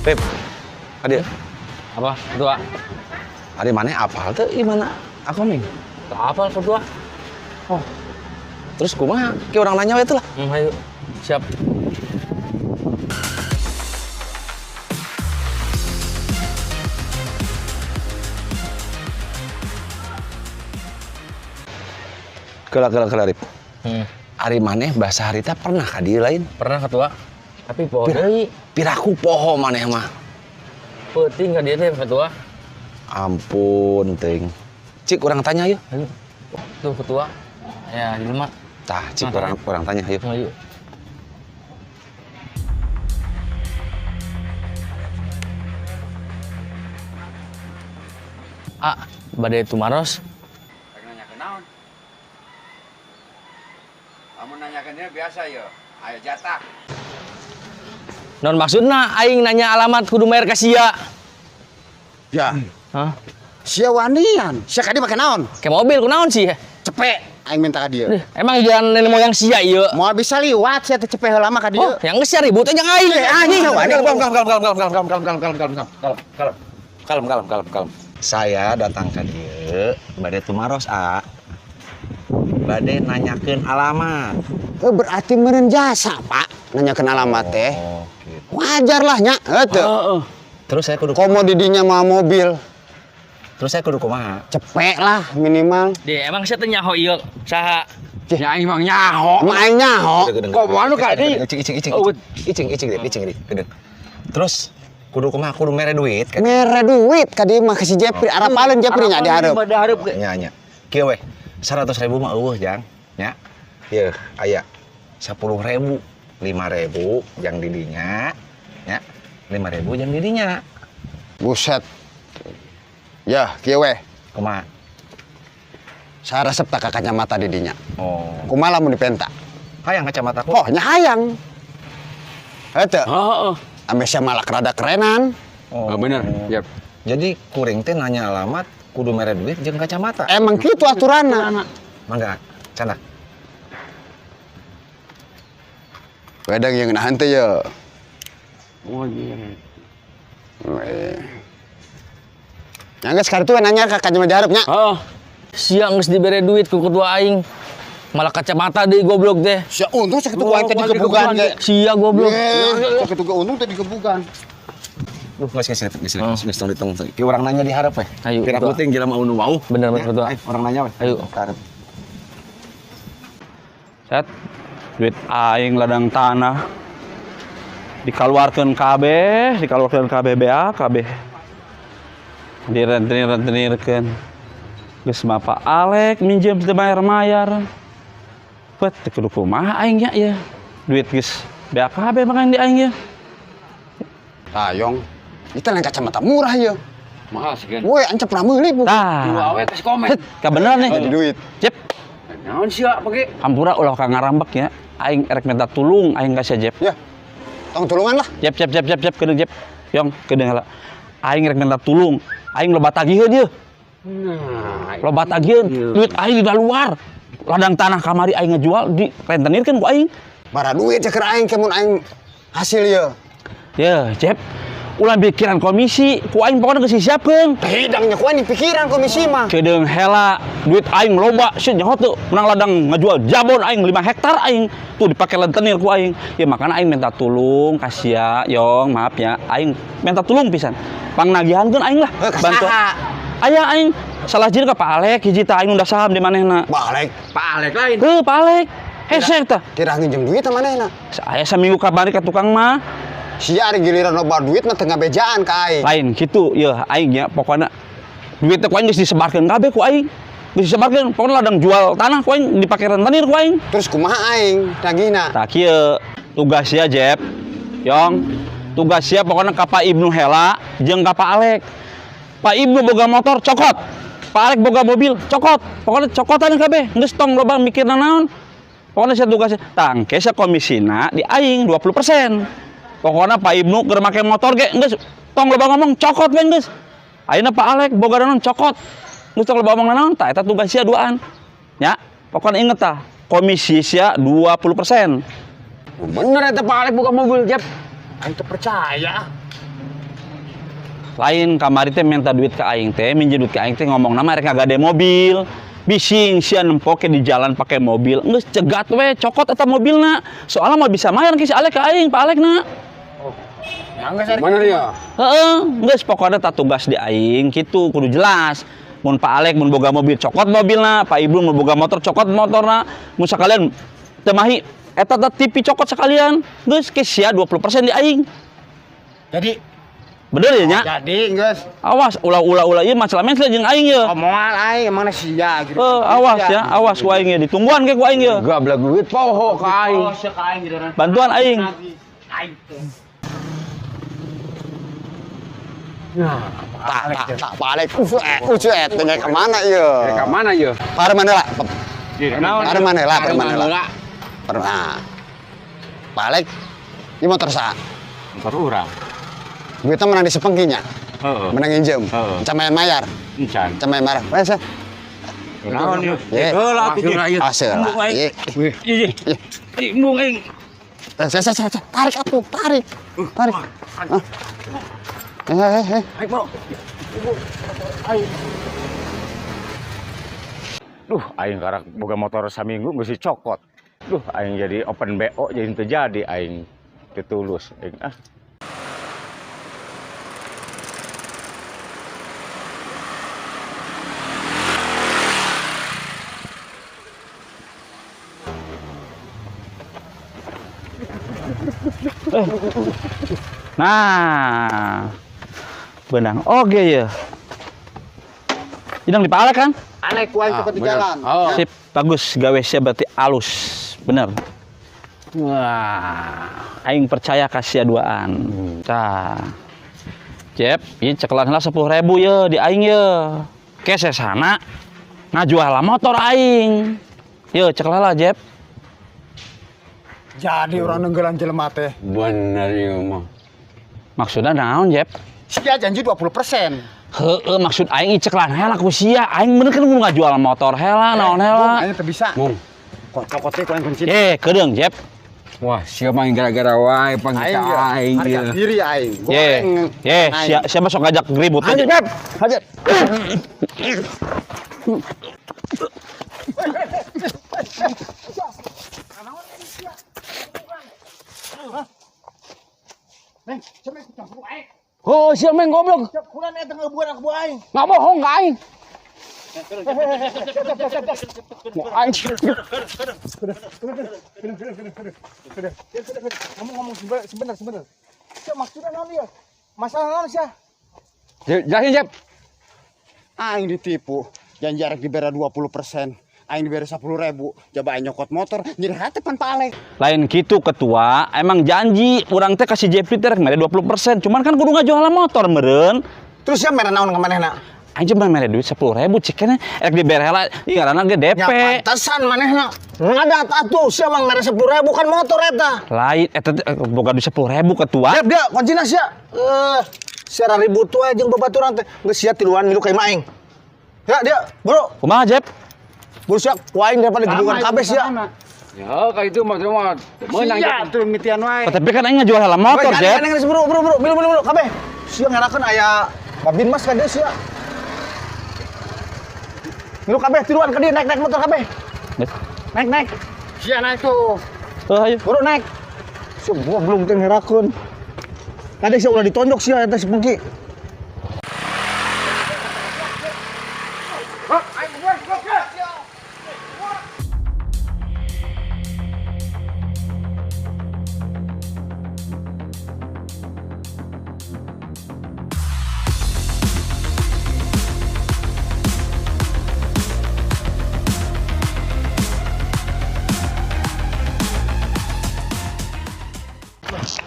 Pip. Adik, Apa? Ketua. ari maneh apal teu ieu mana? Aku ming. Apa ketua? Oh. Terus kumaha? Ki urang nanya we lah. Ayo. Siap. Kela kela kela Rip. Hmm. Ari maneh bahasa harita pernah ka dieu lain? Pernah ketua. Tapi poho deui. Piraku poho maneh mah. Peuting ka dieu teh ketua. Ampun teuing. Cik urang tanya yuk. Ayo. Tuh ketua. Ya, di rumah. Tah, cik Nah, urang tanya yuk. Ayo. Ah, bade tumaros. Rek nanya ke naon? Kamu nanyakannya biasa ya. Ayo jatah. Non maksudna aing nanya alamat kudu bayar ka sia. Ya, Hah? sia wanian. Sia kadi make naon? Ke mobil kunaon sih? Cepek aing minta ka dieu. Dih, emang jalan nenek moyang sia ieu. Moal bisa liwat sia teh cepek heula mah ka dieu. Oh, yang geus sia ribut aja aing. Eh, anjing wani. Kalem, kalem, kalem, kalem, kalem, kalem, kalem, kalem, kalem, kalem, kalem, kalem, kalem, kalem, kalem, kalem. Saya datang ke dieu bade tumaros a. Bade nanyakeun alamat. Eh, berarti meureun jasa, Pak. Nanyakeun alamat teh. Oh, gitu. Wajar lah nya, heuh teu. Terus saya kudu Komo di dinya mah mobil. Terus saya kudu kumaha? Cepek lah minimal. Dih, emang sia teh nyaho ieu saha? Ya aing mah nyaho. Emang aing nyaho. Kok anu ka di? Icing, icing, icing, Oh, icing, icing, icing, icing, icing, Terus kudu kumaha? Kudu mere duit kan? Mere duit ka dieu mah ka si Jepri. Arapaleun Jepri nya dihareup. Di hareup ge. Nya nya. Kieu weh, 100.000 mah eueuh jang, nya. Yeuh, aya 10.000, 5.000 jang didinya, nya. 5.000 jang didinya. Buset. Ya, kieu weh. Kumaha? Saya resep tak ka kacamata di dinya. Oh. Kumaha lamun dipenta? Hayang kacamata ku. Oh, nya hayang. Heuh teu. Heeh. Ame sia malak rada kerenan. Oh, bener. Yap. Jadi kuring teh nanya alamat kudu mere duit jeung kacamata. Emang kitu aturanna. Mangga, candak. Wedang yang nahan teh ye. Oh iya. Weh. Ya geus kartu we nanya ka kacamata dihareup nya. Heeh. Sia geus dibere duit ku ketua aing. Malah kacamata deui goblok teh. Sia untung sakitu ku aing teh digebugan ge. Sia goblok. Ye, sakitu ge untung teh digebugan. Geus geus geus geus geus tong ditong. Ki urang nanya di hareup we. Ayo, Pira ketua. penting jelema anu wau. Bener, bener, ketua. Ayo, urang nanya we. Ayo. Ka hareup. Set, duit aing ladang tanah dikaluarkeun kabeh, dikaluarkeun kabeh BA kabeh. Direntenir-rentenirkeun. Geus mah Pak Alek minjem teu bayar-mayar. Pet teu kudu kumaha aing nya ieu. Duit geus BA kabeh makan di aing ieu. Tayong. Itu lain kacamata murah ye. Mahal sih kan. Woi, ancep pernah meuli bu. Tah. Dua awe kasih komen. Heh, kabeneran nih. Jadi duit. Jep, Naon sia pake? hampura ulah ka ngarambek ya. Aing erek minta tulung aing ka sia Jep. Ya. Tong tulungan lah. Jep, jep, jep, jep, jep, kedeung Jep. Yong, kedeung heula. Aing rek minta tulung. Aing loba tagiheun ieu. Nah, Loba tagiheun. Duit aing di luar. Ladang tanah kamari aing ngejual di rentenirkeun ku aing. Bara duit ceker aing ke mun aing hasil ye. Ya, Jep. Ulah pikiran komisi, ku aing pokoknya geus disiapkeun. Hidangnya ku aing pikiran komisi mah. Kedeung hela, duit aing loba, sieun nyaho teu. Menang ladang ngejual jabon aing 5 hektar aing. Tuh dipake rentenir ku aing. Ya makana aing minta tulung ka sia, Yong, maaf ya. Aing minta tulung pisan. Pangnagihankeun aing lah. Heuh, ka saha? Aya aing salah jin ka Pak Alek hiji tah aing unda saham di manehna. Balik. Pak Alek lain. Heuh, Pak Alek. Hese tah. Kira nginjem duit sama manehna. Aya saminggu kamari ka tukang mah. Sia ari giliran loba duit mah teu ngabejaan ka aing. Lain gitu, ya aing nya pokokna duit teh ku aing geus disebarkeun kabeh ku aing. Geus disebarkeun, pokokna ladang jual tanah ku aing dipake rentenir ku aing. Terus kumaha aing nagihna? Tah kieu tugas sia Jep. Yong, tugas sia pokokna ka Pak Ibnu hela jeung ka Pak Alek. Pak Ibnu boga motor cokot. Pak Alek boga mobil cokot. Pokokna cokotan kabeh, geus tong loba mikirna naon. Pokokna sia tugasnya tangke sia komisina di aing 20%. Pokokna Pak Ibnu keur make motor ge geus tong loba ngomong cokot we geus. Ayeuna Pak Alek boga naon cokot. Geus tong loba ngomong naon tah eta tugas sia duaan. Ya, pokokna inget tah, komisi sia 20%. Bener eta Pak Alek buka mobil, Jep. Aing teu percaya. Lain kamari teh minta duit ke aing teh, minjem duit ke aing teh ngomong nama rek ngagade mobil. Bising sia nempoke di jalan pakai mobil. Geus cegat we, cokot eta mobilna. Soalnya mah bisa mayar ke si Alek ke aing, Pak Alek na. Mana dia? Heeh, geus pokoknya tak tugas di aing kitu kudu jelas. Mun Pak Alek mun boga mobil cokot mobilna, Pak Ibnu mun boga motor cokot motorna. Mun sakalian teu mahi eta teh TV cokot sekalian. Geus ke sia 20% di aing. Jadi Bener ya nya? jadi geus. Awas ulah-ulah ulah ieu masalah mensel jeung aing ye. Omongan aing emang sia gitu. Eh, awas ya, awas ku aing ye ditungguan ke ku aing ye. Gablek duit poho ka aing. Bantuan aing. Tak tak tak Pak Alek. Ucuet tanya ke mana ieu? Ka mana ieu? Parman heula. Parman heula, parman heula. Nah. Pak Alek, ini motor sa. Motor urang. Duitnya menang di sepengkinya. Heeh. Menang injem. Heeh. Can mayar. Encan. Can mayar. Wes. Naon ieu? Ye. Heula atuh. Asal. Ye. Ih, ih, embung aing. Eh, saya, tarik atuh, tarik. Tarik. Ah. Eh, eh, eh. Duh, aing karak boga motor saminggu geus dicokot. Duh, aing jadi open BO jadi teu jadi aing teu tulus aing ah. Nah. Benang oge ya. Idang di Pak Alek kan? Alek ku aing di jalan. Oh. Sip, bagus gawe sia berarti alus. Bener. Wah, aing percaya ka sia duaan. Tah. Jep, ieu cekelan heula 10.000 ye di aing ye. Kesesana ngajual motor aing. Ye cekelan lah Jep. Jadi orang nenggelan jelema teh. Bener ieu mah. Maksudnya naon Jep? Sia janji 20%. Heeh, maksud aing ieu cekelan heula ku sia. Aing bener kan kudu ngajual motor heula, naon heula. Aing teu bisa. Mung. Kok cokotnya ku aing kunci. Eh, kedeung Jep. Wah, sia mah gara-gara wae panggil Aing ka aing harga ieu. diri aing. Ye, ye, siapa sok ngajak ribut aja. Hajar, hajar. Oh, sia main goblok. Nggak bohong ka aing. Mau aing. Ngomong sebentar sebentar. Sia maksudnya naon ieu? Masalah naon sia? Jelasin, Jep. Aing ditipu. Janji arek dibere 20%. Aing dibere 10.000. Coba aing nyokot motor, nyeri hati pan Pak Alek. Lain gitu ketua, emang janji urang teh kasih Jepri teh rek mere 20%. Cuman kan kudu ngajual motor meureun. Terus sia mere naon ka manehna? Aing cuma mere duit 10.000 cikene rek dibere heula ieu ngaranna ge DP. Ya pantesan manehna. Ngadat atuh sia mah mere 10.000 kan motor eta. Lain eta teh boga duit 10.000 ketua. Jep dia kuncina sia. Eh, sia ribut wae jeung babaturan teh. Geus sia tiluan milu ka imah aing. Ya dia, bro. Kumaha Jep? Bro sia ku aing daripada gedugan kabeh sia. Ya, ka itu mah mah meunang Sia tuh mitian wae. Oh, tapi kan aing ngajual heula motor, Weh, Jep. gandeng, gandeng, bro, bro, bro, milu, milu, milu, kabeh. Sia ngerakeun aya Babin Mas ka dieu sia. Milu kabeh tiluan ka dieu naik naik motor kabeh. Naik naik. Sia naik tuh. Oh, ayo. Bro naik. Sia goblok teh ngerakeun. Tadi sia ulah ditonjok sia eta si Pengki.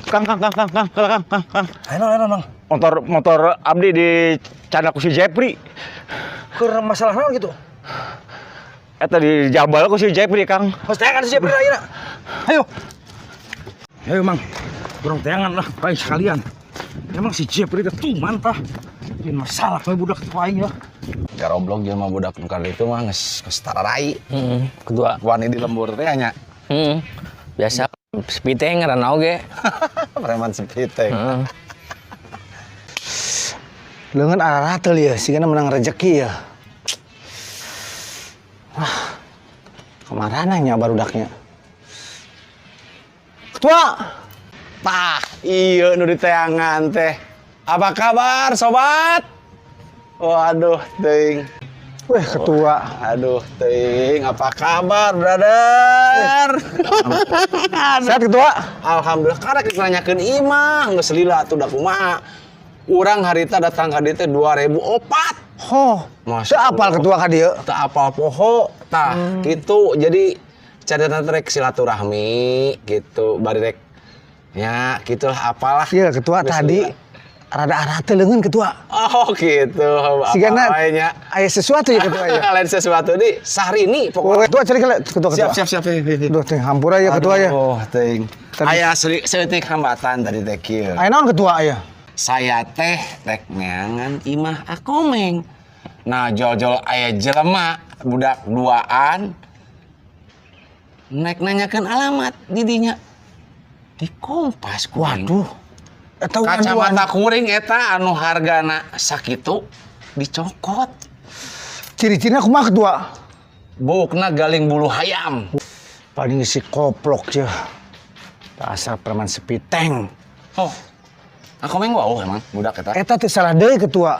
Kang, Kang, Kang, Kang, Kang, Kang, Kang, Kang. Ayo, ayo, Mang. Motor motor abdi di cana ku si Jepri. Keur masalah naon gitu? Eta di jabal ku si Jepri, Kang. Harus teangan si Jepri ayeuna. Ayo. Ayo, Mang. Kurang teangan lah, baik sekalian. Emang si Jepri teh tuman tah. Ini masalah we budak teh aing ya. Garoblok jelema budak nu kali itu mah geus geus tararai. Heeh, kedua. Wani di lembur teh nya. Heeh. Biasa sepi teh ngaranna oge. Preman sepi teh. Heeh. Leungeun ararateul ya, sigana menang rezeki ya. Wah. Kamarana nya barudaknya? Ketua. Tah, iya nu diteangan teh. Apa kabar, sobat? Waduh, teuing. Weh, ketua. Aduh, teuing, apa kabar, brother? Sehat ketua? Alhamdulillah, karena kita nanyakeun imah, geus lila atuh da kumaha. Urang harita datang ka dieu teh 2004. Ho. Masya Teu apal Allah. ketua ka dieu. Teu apal poho, tah gitu. Jadi caritana teh rek silaturahmi gitu, bari rek ya gitulah apalah. Iya, ketua Geus tadi lila. Rada arateul leungeun ketua. Oh gitu. Sigana Apa nya? aya sesuatu ya ketua ya. Lain sesuatu di Sahrini Oh, pokoknya. ketua cari ketua ketua. Siap siap siap. Duh, teh hampura ya ketua ya. Oh, teuing. Tadi- Aya saeutik hambatan tadi teh kieu. Aya naon ketua aya? Saya teh rek neangan imah Akomeng. Nah, jol-jol aya jelema budak duaan nek nanyakeun alamat didinya di Kompas ku aing. Waduh. Eta Kacamata kuring eta anu hargana sakitu dicokot. Ciri-cirinya kumaha ketua? Buukna galing bulu hayam. Paling si koplok ya. Dasar preman sepiteng. Oh. Akomeng wau emang budak eta. Eta teh salah deui ketua.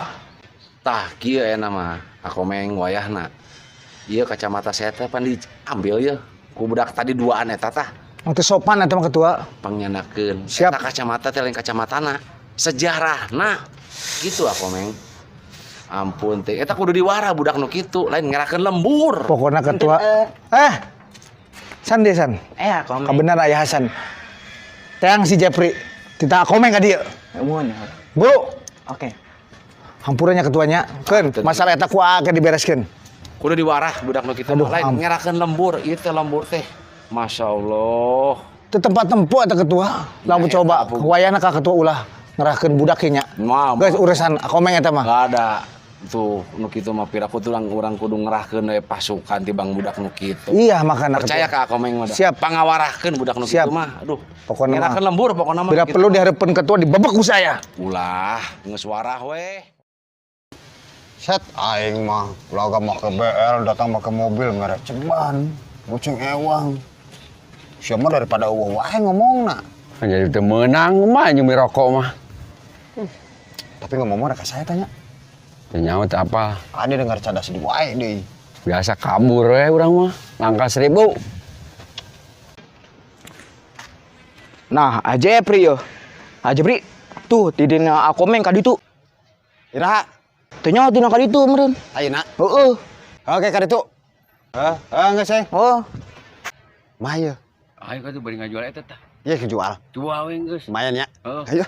Tah kieu aya mah Akomeng wayahna. Ieu kacamata saya teh pan diambil ya ku budak tadi duaan eta tah. Mang teu sopan eta mah ketua. Pangnyandakeun. Siap. Eta kacamata teh lain kacamatana, sejarahna. Gitu Akomeng. Ampun teh, eta kudu diwara budak nu kitu, lain ngerakeun lembur. Pokoknya ketua. Eh. San deh San. Eh, Akomeng. Kabenar ayah Hasan. Teang si Jepri. Tita Akomeng ka dieu. Muhun. Bu, Oke. hampuranya ketuanya. Keun, masalah eta ku aa ke dibereskeun. Kudu diwarah budak nu kitu Aduh, mah lain ngerakeun lembur, ieu teh lembur teh. Masya Allah. Teu tempat tempo eta ketua. Lamun Nah, coba eta, Bu. wayahna ka ketua ulah ngerahkeun budak nya. Mah, Geus urusan Akomeng eta mah. Gak ada tuh nu kitu mah piraku tulang urang kudu ngerahkeun we pasukan tibang budak nu kitu. Iya makana Percaya ketua. ka Akomeng mah. Da. Siap. Pangawarahkeun budak nu Siap. kitu mah. Aduh. Pokona mah. Ngerakeun lembur pokona mah. Bila Kitu. perlu dihareupeun ketua dibebek ku saya. Ulah geus warah we. Set aing mah laga make BL datang make mobil merek ceban, kucing ewang. Siapa daripada eueuh wae ngomongna. Kan jadi teu meunang mah nyumi rokok mah. Tapi ngomong rek ka saya tanya. Teu nyaho teu apa. Ade dengar cadas di wae deui. Biasa kabur we urang mah. Langkah 1000. Nah, aja Jepri yo. Aja Jepri. Tuh, tidina Akomeng ka ditu. Iraha, Teu nyaho tina ka ditu meureun. ayeuna. Heeh. Oke ka ditu. Heh, heh geus eh. Oh. Mah ieu. Ayo ka tuh bari ngajual eta tah. Ieu kejual. Jual we geus. Lumayan ya. Heeh. Ayo.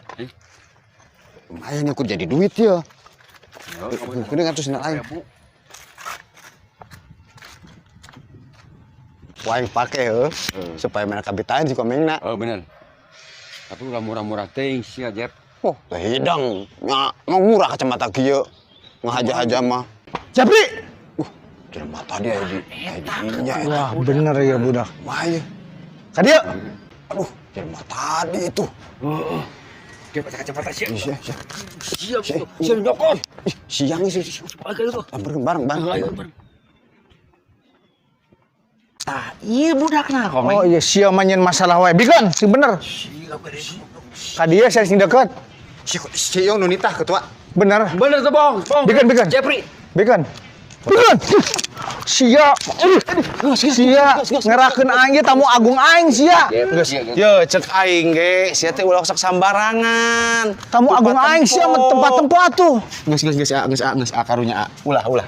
Lumayan ya kudu jadi duit ya. Kudu ngatuh sendal aing. Wah, aing pake heuh. Supaya mereka kabitain si komengna. Oh bener. Tapi ulah murah-murah teuing sia Jep. Oh, teh hidang. Nya, mau murah kacamata kieu. Ngahaja-haja mah. Jepri. Jelema tadi aya di aya di dinya eta. Wah, bener ya budak. Wah, ieu. Ka dieu. Aduh, jelema tadi itu. Jep kacamata sia. Ih, sia, sia. Siap, siap nyokot. Ih, siang sih. Bareng bareng bareng. Tah, ieu budakna Akomeng. Oh iya sia mah nyeun masalah wae. Bikeun, sing bener. Ka dieu saya sing deket. Si si Yong nu nitah ketua. Bener. Bener tuh, Bong. Bong. Bikeun, bikeun. Jepri. Bikeun. Bikeun. Sia. Sia ngerakeun aing ge tamu agung aing sia. Geus, ye cek aing ge, sia teh ulah sok sambarangan. Tamu agung aing sia mah tempat tempo atuh. Geus geus geus a geus a geus a karunya a. Ulah ulah.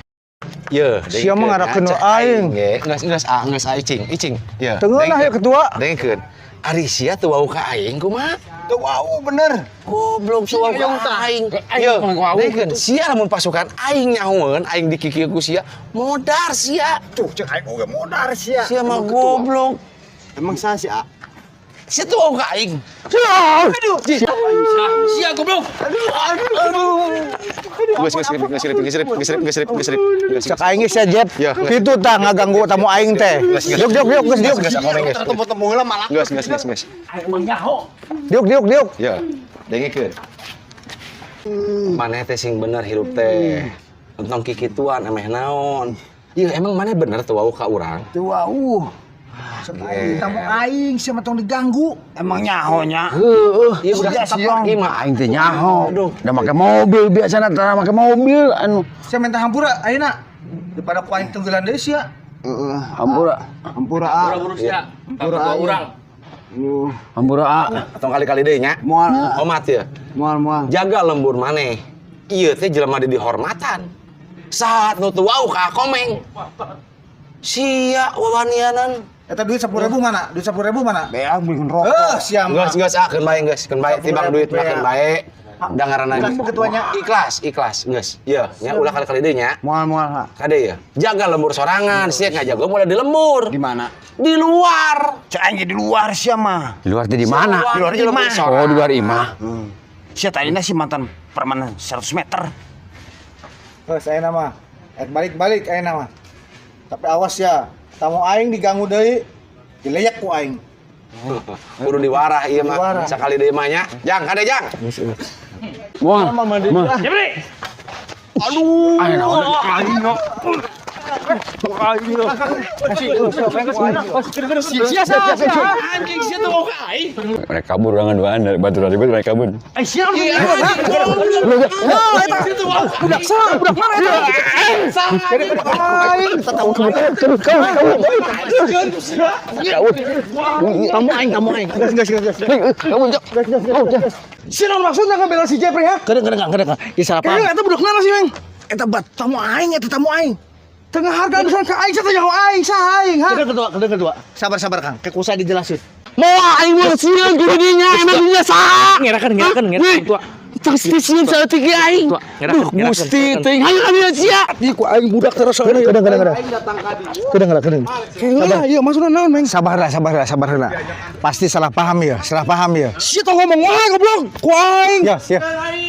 Ye, Sia mah ngarakeun aing. Ge, geus geus a geus a icing, icing. Ye. Teu ngeunah ya ketua. Dengkeun. Ari sia teu wau ka aing kumaha? Teu wau bener. Goblok teu wau ka aing. Ye, dengkeun. Sia lamun pasukan aing nyahoeun, aing dikikieu ku sia, modar sia. Tuh, cek aing oge modar sia. Sia mah goblok. Emang sah si A? Sia teu wau ka aing. Aduh. Sia goblok. Geus geus geus geus geus geus geus geus geus. Cek aing ge sia Jep. Ya, geus. Kitu tah ngaganggu tamu aing teh. Diuk diuk diuk geus diuk. Geus Akomeng geus. Temu-temu heula malah. Geus geus geus geus. Diuk diuk diuk. Ya, dengekeun. Maneh teh sing bener hirup teh. Entong kikituan emeh naon. Iya, emang maneh bener tuh wawuh ka urang? Teu wawuh. Aing tamu aing sia mah tong diganggu. Emang nyaho nya. Heeh, ieu udah Sia, tetep lagi mah. Aing teh nyaho. Udah make mobil biasana tara make mobil anu. Sia minta hampura ayeuna. Daripada ku aing tenggelan deui sia. Heeh. Hampura. Hampura a. Urang sia. Ketua urang. Hampura a. Tong kali-kali deui nya. Moal. Omat ya. Moal moal. Jaga lembur maneh. Ieu teh jelema di dihormatan. Saat nu teu wawuh ka Komeng. Sia wawanianan. Eta duit 10.000 mana? Duit 10.000 mana? Beak beliin rokok. Eh, sia mah. Geus geus ah keun bae geus, keun bae tibang duit mah keun bae. Da ngaranna Ikhlas bu ketuanya. Ikhlas, ikhlas geus. Ieu nya ulah kali-kali deui nya. Moal moal ha. Kade ya. Jaga lembur sorangan, sia ngajago mulai di lembur. Di mana? Di luar. Cek aing ge di luar sia mah. Di luar teh di mana? Di luar imah. Oh, di luar imah. Sia tadina si mantan permanen 100 meter. Geus ayeuna mah. Ek balik-balik ayeuna mah. Tapi awas ya, tamu aing diganggu deui, dileyak ku aing. Kudu diwarah ieu mah. Diwarah. Sakali deui mah nya. Jang, kade jang. Moal. Moal. Jepri. Aduh. Aing naon? Sia sia sia. Anjing sia tuh mau ka aing. Mereka kabur orang duaan dari batu dari batu mereka kabur. Eh sia budak saha? Budak mana eta? Tamu aing, tamu aing. Gas gas gas gas. Kamu jok. Sia naon maksudna ngabela si Jepri ha? Kadang kadang kadang. Ih salah paham. Kayaknya eta budak mana sih, Meng? Eta bat tamu aing, eta tamu aing. Tengah harga bisa ka aing sia nyaho aing saha aing ha? Kadang ketua, kadang ketua. Sabar sabar Kang, ke ku saya dijelasin. Mau aing mah sieun kudu dinya, emang dinya saha? Ngerakeun, ngerakeun, ngerakeun ketua. Pasti sieun saeutik ge aing. Ketua, ngerakeun, Duh, ngerakeun, Gusti ngerakeun. teuing hayu ka dieu sia. Ih ku aing budak terus kadang kadang kadang. Kadang kadang kadang. Kayaknya iya maksudna naon, Meng? Sabar lah, sabar lah, sabar lah. Pasti salah paham ya, salah paham ya. Sia tong ngomong wae goblok. Ku aing. Ya, ya.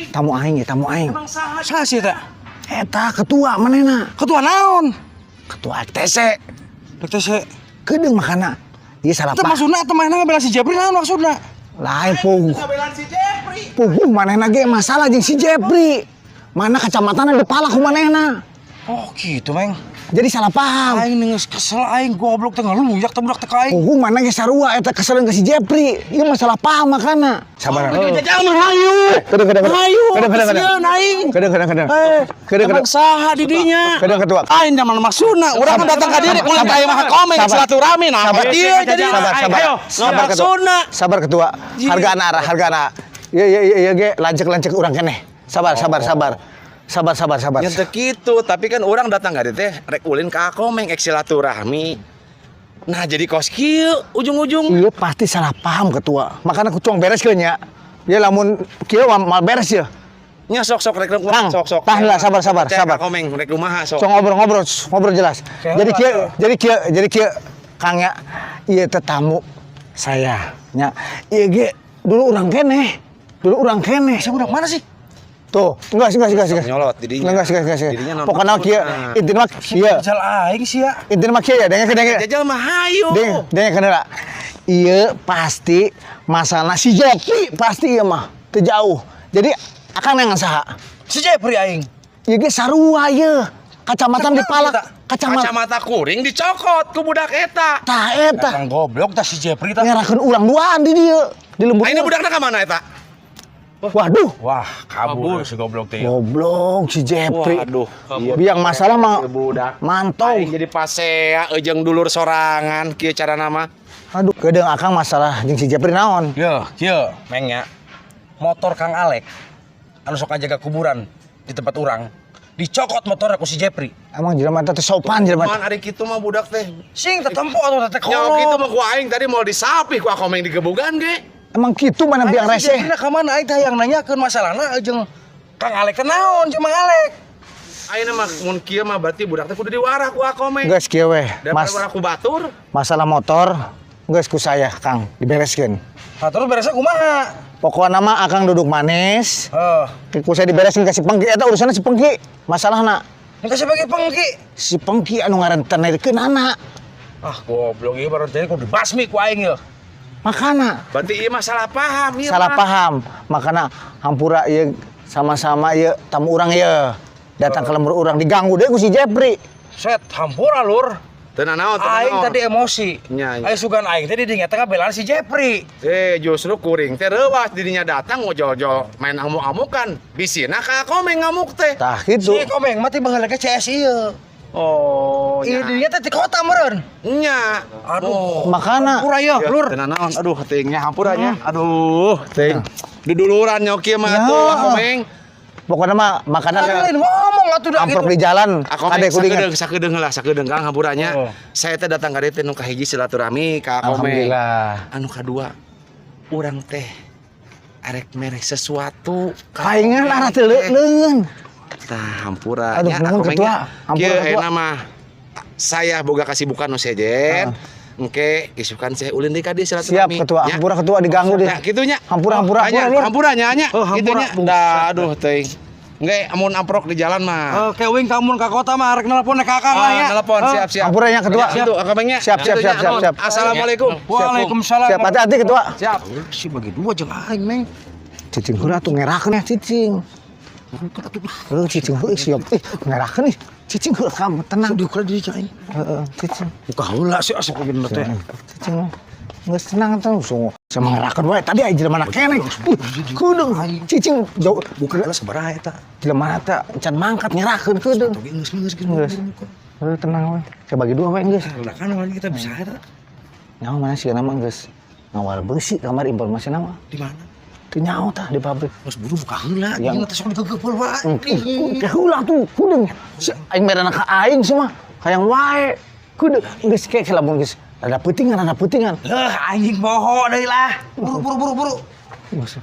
Tamu aing ya, tamu aing. Saha sih eta? Eta ketua manehna? Ketua naon? Ketua TC. TC. Kedeung makana. Ieu salah Eta paham. maksudna eta manehna ngabela si Jepri naon maksudna? Lain puguh. Puguh manehna ge masalah jeung si Jepri. Mana kacamatan ada palak ku manehna. Oh gitu, Meng. Jadi salah paham. Aing geus kesel aing goblok teh ngeluyak teh budak teh ka aing. Puguh mana ge sarua eta keseleun ka si Jepri. Ieu masalah paham makana. Sabar. Jajang mah hayu. Kedeng kedeng. Hayu. Kedeng kedeng kedeng. Sieun aing. Kedeng kedeng kedeng. Eh, Kedeng kedeng. emang saha di dinya? Kedeng ketua. Aing da mana maksudna? Urang kan datang ka dieu rek mulai ka imah Komeng Sabar. silaturahmi nah. Sabar. Dieu jadi Sabar, sabar. Ayo, Sabar ketua. maksudna. Sabar ketua. Harga arah, harga arah. Iya iya iya iya ge lancek-lancek urang keneh. Sabar, sabar, sabar. Sabar, sabar, sabar. Ya teu kitu, tapi kan orang datang ka dieu teh rek ulin ka Komeng ek silaturahmi. Nah, jadi kos kieu ujung-ujung. Iya pasti salah paham ketua. Makanya aku cuang beres nya. Ya lamun kieu mal beres ya. Nya sok-sok rek Kang, kumaha sok-sok. tahan lah, sabar, sabar, Percaya sabar. ka Komeng rek kumaha sok. So ngobrol-ngobrol, ngobrol jelas. Jadi kieu, jadi kieu, jadi kieu Kang ya, ieu tetamu saya nya. Ieu ge dulu urang keneh. Dulu urang keneh. Sia budak mana sih? Tuh, enggak, enggak. Nyolot didinya. Enggak. Didinya nonton. Pokoknya kieu intina mah kieu. Jajal aing sia. Intina mah kieu ya, denge denge. Jajal mah hayu. Deng, denge kenela. Ieu pasti masalah si Jepri pasti ieu mah teu jauh. Jadi akan yang saha? Si Jepri aing. Ieu ge sarua ieu. Kacamata dipalak, kacamata Kacamata kuring dicokot ku budak eta. tah eta. Kang goblok tah si Jepri tah. Ngerakeun urang duaan di dieu. Di lembur. Nah, ini budakna ka mana eta? Waduh, Wah, kabur si goblok teh. goblok si Jepri. Waduh, iya. Biang masalah mah Budak. mantau. Aing jadi pasea eujeung dulur sorangan kieu cara nama. Aduh, kedeung akang masalah jeung si Jepri naon? Yo, kieu, Meng nya. Motor Kang Alek anu sok ngajaga kuburan di tempat urang dicokot motornya ku si Jepri. Emang jelema eta teh sopan jelema. Man ari kitu mah budak teh. Sing tetempo atau teh Nya kitu mah ku aing tadi mau disapih ku Komeng digebugan ge. Emang kitu mana biang Si reseh. Jepri ka mana aing teh hayang nanyakeun masalahna jeung Kang Alek teh naon jeung Mang Alek. Ayeuna mah mun kieu mah berarti budak teh kudu diwarah ku Komeng. Geus kieu weh, Daripada Mas. warah ku batur. Masalah motor geus ku saya, Kang, dibereskeun. Nah, terus beresnya kumaha? Pokokna mah akang duduk manis. Heh. Ku saya dibereskeun ka si Pengki eta urusanna si Pengki. Masalahna Minta siapa ge Pengki? si Pengki anu ngarentenirkeun anak. Ah, goblok ieu baru jadi kudu dibasmi ku aing ieu. Makana Berarti ieu mah salah paham ieu salah mah. paham. Makana hampura ieu Sama-sama ieu tamu urang ieu. Datang ke lembur urang diganggu deui ku si Jepri. Set, hampura lur. Teu nanaon, teu Aing nanaon. tadi emosi. Nya, nya. Aing sugan aing tadi dinya teh ngabelaan si Jepri. Eh, justru kuring teh reuwas dirinya datang ngojol-jol main amuk-amukan. Bisina ka Komeng ngamuk teh. Tah kitu. Si Komeng mah teh baheula ge CS ieu. Oh, Ieu dinya teh di kota meureun. Nya. Aduh. Makana Hampura ya, lur. Teu nanaon. Aduh, teuing nya hampura nya. Aduh, teuing. Duduluran nyoki mah Ya. atuh Komeng. Pokoknya mah makanan Aduh, lain ngomong atuh dah amplop gitu. di jalan Aku kade kudu inget. sakedeung sakedeung heula sakedeung Kang hampuranya. Oh. Saya teh datang ka dieu teh nu kahiji silaturahmi ka Komeng. Alhamdulillah. Anu kadua urang teh arek mere sesuatu ka Paingan Komeng arah teu teh. leungeun. Tah hampura Aduh, nya, nuhun, Komeng Ketua. nya. Hampura, Kieu Ketua. ayeuna mah saya boga kasibukan nu sejen. Engke isukan saya ulin deui ka dieu Siap silaturahmi. ketua, Nya. hampura ketua diganggu deh. Ya, kitu nya. Hampura hampura. Nya, hampura, lur. hampura nya nya. Oh, Kitu hampura. nya. Dah, aduh teuing. Engke amun amprok di jalan mah. Oke, wing kamu ke kota mah arek nelpon ka Akang lah ya. Ah, telepon Oh. siap siap. Hampura nya ketua. Siap, tuh, Komengnya. Siap, siap, Kitu nya, siap, siap, nuhun. siap. Assalamualaikum. Waalaikumsalam. Siap, hati-hati ketua. Siap. Si bagi dua jeung aing, Meng. Cicing heula tuh ngerakeun ya cicing. Heuh cicing heuh siap. Ih, ngerakeun ih. Cicing heula kamu tenang. Diukur di aing. Heeh, cicing. Buka heula sih asup bener teh. Cicing. Geus tenang tuh, sungguh. Sama ngerakeun wae tadi aya jelema keneh. Kudu cicing jauh Buka heula sabaraha eta. Jelema teh can mangkat ngerakeun kudu. Geus geus geus. Geus. Heuh tenang we. Saya bagi dua we geus. Ledakan awalnya kita bisa eta. Nyaho mana sih nama geus ngawal beusi kamar informasi nama. Di mana? Teu nyaho tah di pabrik. Geus buru buka heula. Yang- Yang teh sok digegeupel wae. Teh heula tuh kudu. Si aing merena ka aing sih mah hayang wae. Kudu geus ke lamun geus rada peutingan rada peutingan. Lah anjing boho deui lah. Buru buru buru buru. Geus.